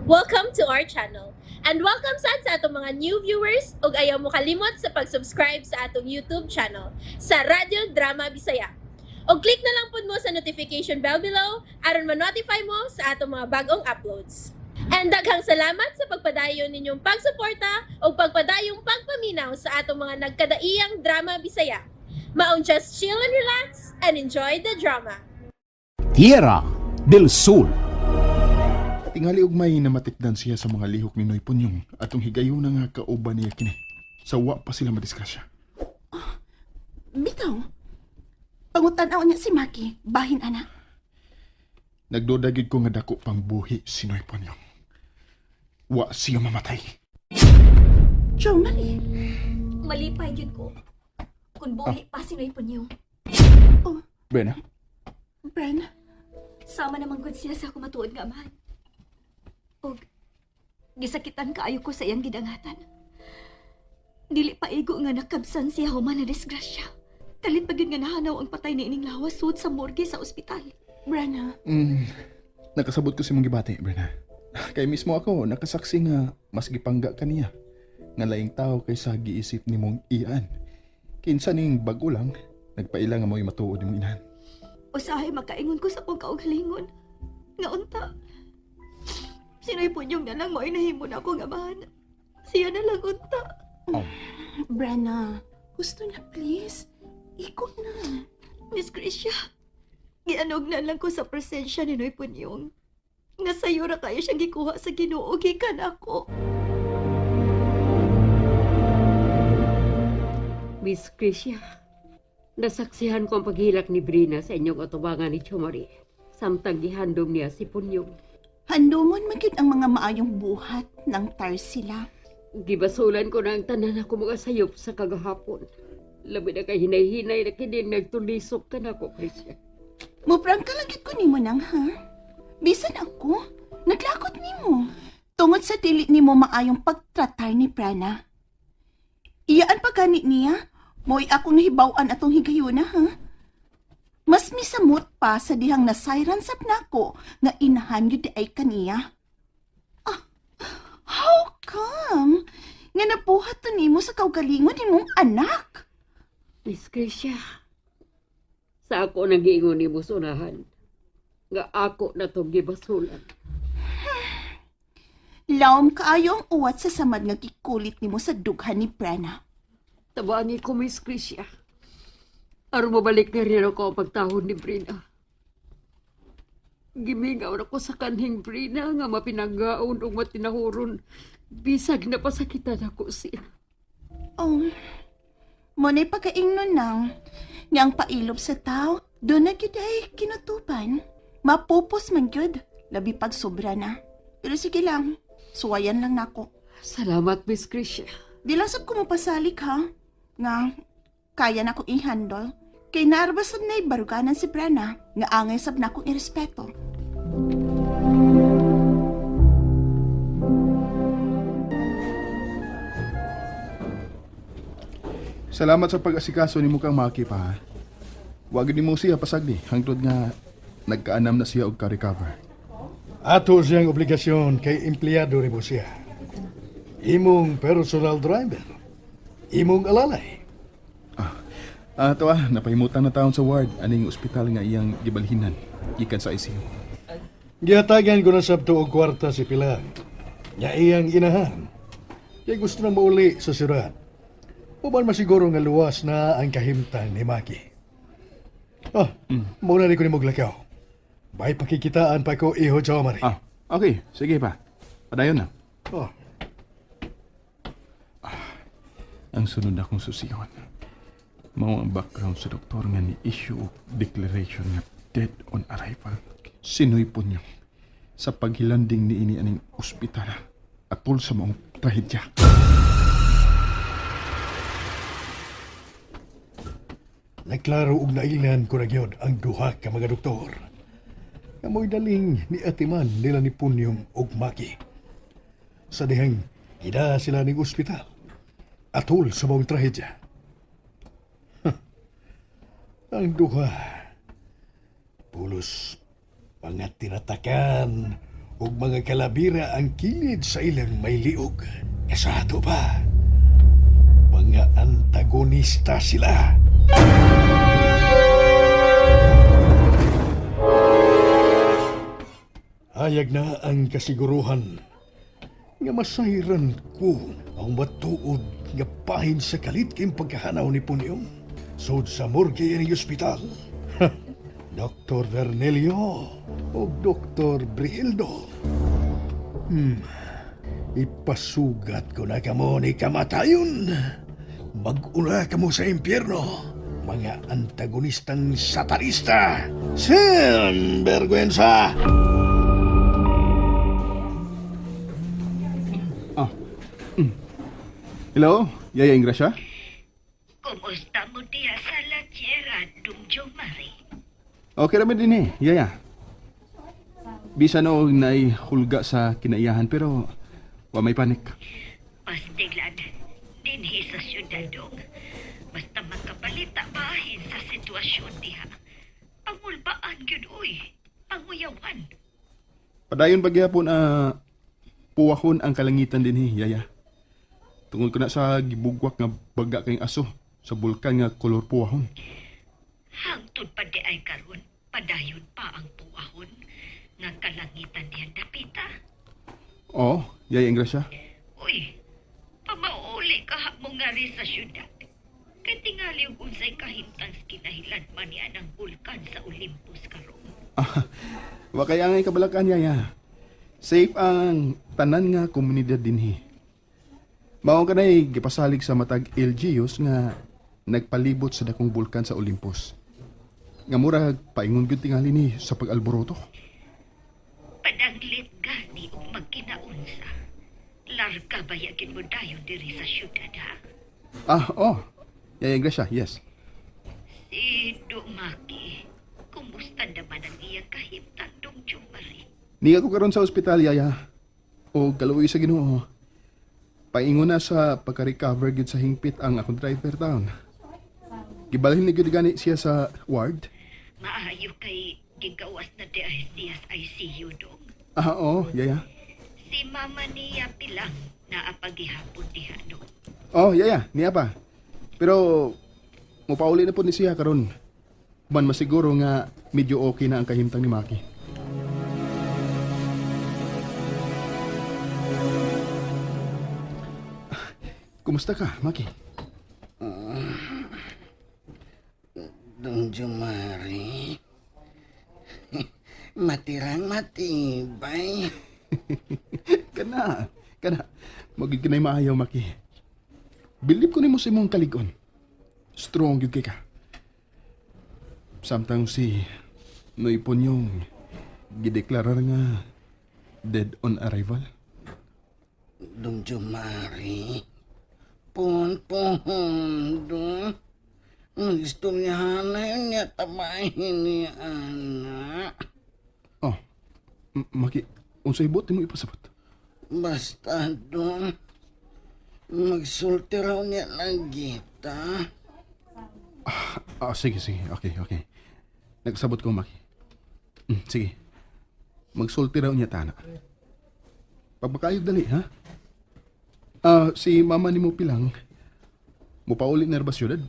Welcome to our channel. And welcome sad sa atong mga new viewers ug ayaw mo kalimot sa pag-subscribe sa atong YouTube channel sa Radyo Drama Bisaya. Og click na lang pud mo sa notification bell below aron ma-notify mo sa atong mga bagong uploads. And daghang salamat sa pagpadayon ninyong pagsuporta ug pagpadayong pagpaminaw sa atong mga nagkadaiyang drama Bisaya. Maong just chill and relax and enjoy the drama. Tierra del Sol. Tingali og may namatikdan siya sa mga lihok ni Noy Punyong atong higayuna nga kauban niya kini. Sa wa pa sila madisgrasya. Bitaw. Pangutan-aw niya si Maki. Bahin ana. Nagduda gyud ko nga dako pang buhi si Noy Punyong. Wa siya mamatay. Jo Marie. Malipay gyud ko. Kung buhi pa si Noy Punyong. Oh, Bena, Bren. Sama naman gud siya sa ako matuod nga amahan. Og gisakitan kaayo ko sa iyang gidangatan. Dili pa igo nga nakabsan siya human na disgrasya. Kalit pa gyud nga nahanaw ang patay ni ining lawas sud sa morgue sa ospital. Bren, nakasabot ko si mong gibati, Bena. Kay mismo ako nakasaksi nga mas gipangga kaniya nga laing tao kaysa giisip nimong ian. Kinsa ning bago lang nagpaila nga mo'y matuod nimong inahan. Usahay makaingon ko sa akong kaugalingon. Nga unta. Sinoy Punyong na lang mo'y nahimo na ako nga amahan. Siya na lang unta. Brenna. Gusto na, please. Iko na. Miss Krisha, gianog na lang ko sa presensya ni Noy Punyong. Nga sayo ra kayo siyang gikuha sa Ginoo gikan ako. Miss Krisha, nasaksihan ko ang paghilak ni Brina sa inyong atubangan ni Chomari. Samtang gihandom niya si Punyong. Handumon man gyud ang mga maayong buhat ng tar sila. Gibasulan ko na ang tanan ako mga sayop sa kagahapon. Labi na kay hinay-hinay na kini nagtulisok ka na ko, Krisha. Muprang ka lang gyud ko nimo nang ha. Bisan ako, naglakot nimo. Tungod sa dili nimo maayong pagtratar ni Prana. Iyaan pa gani niya, mo'y akong nahibaw-an atong higayuna ha. Mas misamot pa sa dihang nasayran sab nako nga inahan gyud di ay kaniya. Ah, how come? Nga nabuhat to nimo sa kaugalingon nimong anak. Miss Krisha, sa ako nang giingon ni Musunahan, nga ako na tong gibasulan. Lawom kaayo ang uwat sa samad nga gikulit nimo sa dughan ni Prana. Tabangi ko, Miss Krisha. Aron mabalik na rin ako ang pagtahod ni Brina. Gimingaw na ko sa kanhing Brina nga mapinanggaon ug matinahuron. Bisag na pasakitan ako siya. Oh, mo na'y pagkaingnon nang nga ang pailop sa tao, doon na gyud ay kinutupan. Mapupos man gyud, labi pag sobra na. Pero sige lang, suwayan lang nako. Salamat, Miss Krisha. Di lang sab ko mapasalik ha, nga kaya na ko i-handle. Kay naarbasad na'y baruganan si Brana, nga angay sab na akong irespeto. Salamat sa pag-asikaso nimo kang Maki pa. Ha? Wag nimo siya pasagdi hangtod nga nagkaanam na siya og ka-recover. Ato siyang obligasyon kay empleyado ni mo siya. Imong personal driver. Imong alalay. Ah, to ah, napahimutan na taon sa ward aning ospital nga iyang gibalhinan gikan sa ICU. Gihatagan ko na sabto og kwarta si Pilang. Nya iyang inahan. Kay gusto na mauli sa syudad. Uban masiguro nga luwas na ang kahimtang ni Maki. Ah, muna rin ko ni Moglakaw. May pakikitaan pa ko iho Jomari. Ah, okay, sige pa. Padayon na. Oh, Ang sunod akong susiyon. Mao ang background sa doktor nga ni issue og declaration nga dead on arrival. Sinoy po niyo sa paghilanding ni ini aning ospital atol sa maong trahedya. Nagklaro og nailhan ko na gyud ang duha ka mga doktor. Nga mo'y daling ni Atiman nila ni Punyong og Maki. Sa dihang gida sila ning ospital. Atol sa maong trahedya. Ang duha. Pulos mga tinatakan Ug mga kalabira ang kilid sa ilang may liog. Nga sa ato pa, mga antagonista sila. Hayag na ang kasiguruhan nga masayran ko ang matuod nga pahin sa kalit kay pagkahanaw ni Punyong. Sud sa morgue ining ospital. Dr. Vernelio o Dr. Briildo. Ipasugat ko na kamo ni kamatayon. Mag-una kamo sa impyerno, mga antagonistang satanista. Sin vergüenza! Hello, Yaya Ingracia? Kumusta mo diya sa La Tierra, Dong Jomari? Okay naman din eh, Yaya. Bisa no naay hulga sa kinaiyahan pero wa may panik. Pastilan, dinhi sa syudad dong. Basta makabalita bahin sa sitwasyon diha. Pangulbaan gyud uy, panguyawan. Padayon pa gyapon puwahon ang kalangitan din eh, Yaya. Tungod ko na sa gibugwak nga baga kay aso sa bulkan nga kolor puwahon. Hangtod pa di ay karon, padayon pa ang puwahon nga kalangitan diha dapita. Oo, Yaya Ingracia. Uy, pamauli ka mo nga rin sa syudad. Kay tingali og unsay kahimtang sa kinahilad man niya ng bulkan sa Olympus karon. Ah, wa kay angay kabalakan, Yaya. Safe ang tanan nga komunidad dinhi. Mao kanay gipasalig sa matag LGUs nga nagpalibot sa dakong bulkan sa Olympus. Nga murag paingon gyud tingali ni sa pag-alboroto. Padanglit gani og magkinaunsa. Larga bayagin mo dayon diri sa syudad ha. Ah, oh. Yaya Gracia, yes. Si Dumaki, kumusta naman ang iyang kahimtang dong Jumari? Niya ko karon sa ospital, Yaya. O kaluoy sa Ginoo. Paingon na sa pagka-recover gyud sa hingpit ang akong driver town. Gibalhin ni gyud gani siya sa ward. Maayo kay gigawas na di ay siya sa ICU dong. Ah, oh, Yaya. Si mama niya pilang naapagihapon diha dong. Oh, yaya, niya pa. Pero mupauli na po ni siya karon. Man masiguro nga medyo okay na ang kahimtang ni Maki. Kumusta ka, Maki? Dong Jumari. Matirang matibay. Kana, kana. Magig kinay maayaw, Maki. Bilib ko nimo sa imong kaligon. Strong gyud kay ka. Samtang si Noy Ponyong gideklarar nga dead on arrival. Dong Jumari. Pon pon dong. Nagistoryahan na yun niya tabahin ni anak. Oh, Maki, unsay buot nimo ipasabot? Basta dong. Magsulti raw niya lang kita. Ah, sige, sige. Okay, okay. Nagsabot ko, Maki. Sige. Magsulti raw niya, tana. Pagpakaayog dali, ha? Ah, si mama ni mo pilang, mupauli na ba siyudad?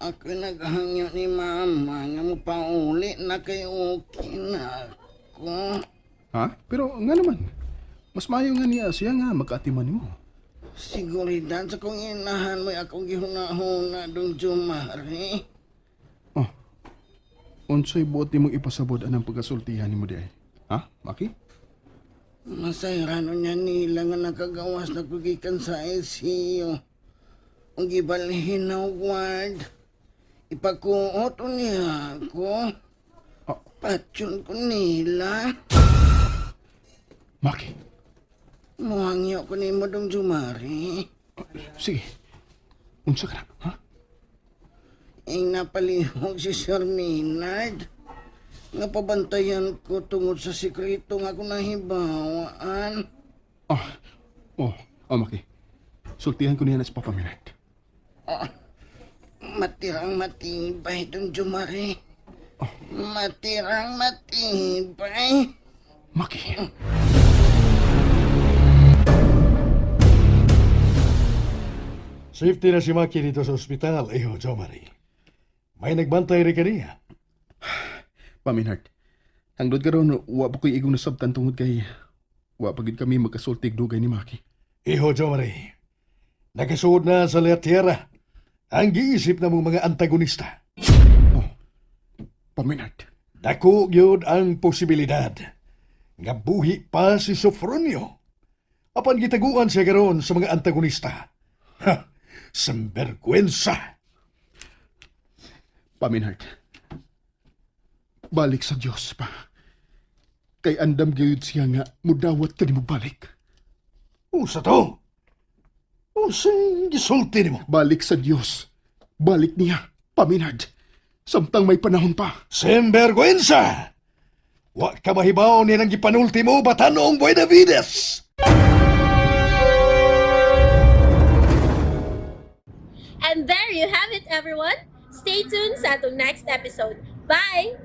Ako naghangyo ni mama nga mo pauli na kay okay na ako. Ha? Pero nga naman, mas maayo nga niya siya nga magkaatiman nimo. Siguridad sa kong inahan mo'y akong gihuna-huna dong Jumari. Oh, unsay buot nimong ipasabot anang pagkasultihan nimo di ay? Ha, Maki? Masayrano niya nila nga nakagawas na kugikan sa ICU. Ang gibalhin na og ward. Ipakuot niya ako. Ah. Patyon ko nila. Maki, Muhangyo ko nimo dong Jumari. sige. Unsa ka na, ha? Ang napalihog si Sir Maynard. Nga pabantayan ko tungod sa sikreto nga ako nahibawaan. Oh, oh, oh, Maki. Sultihan ko niya na sa Papa Minard. Matirang matibay dong Jumari. Matirang matibay. Maki. Safety na si Maki dito sa ospital, iho, Jomari. May nagbantay rin kaniya. Pa Minard, hangtod karon wa pa ko'y igong nasabtan tungod kay wa pa gid kami magkasultig dugay ni Maki. Iho, Jomari. Nakasuod na sa La Tierra ang giisip na mong mga antagonista. Oh, Pa Minard. Dako gyud ang posibilidad nga buhi pa si Sofronio. Apan gitaguan siya karon sa mga antagonista. Ha! Sambergwensa! Pa Minard. Balik sa Dios pa. Kay andam gyud siya nga mudawat kani mo balik. Usa to? Usang gisulti nimo? Balik sa Dios. Balik niya, Pa Minard. Samtang may panahon pa. Sembergwensa! Wa ka mahibaw ni nang gipanulti mo batanong Buenavides! And there you have it, everyone. Stay tuned sa atong next episode. Bye!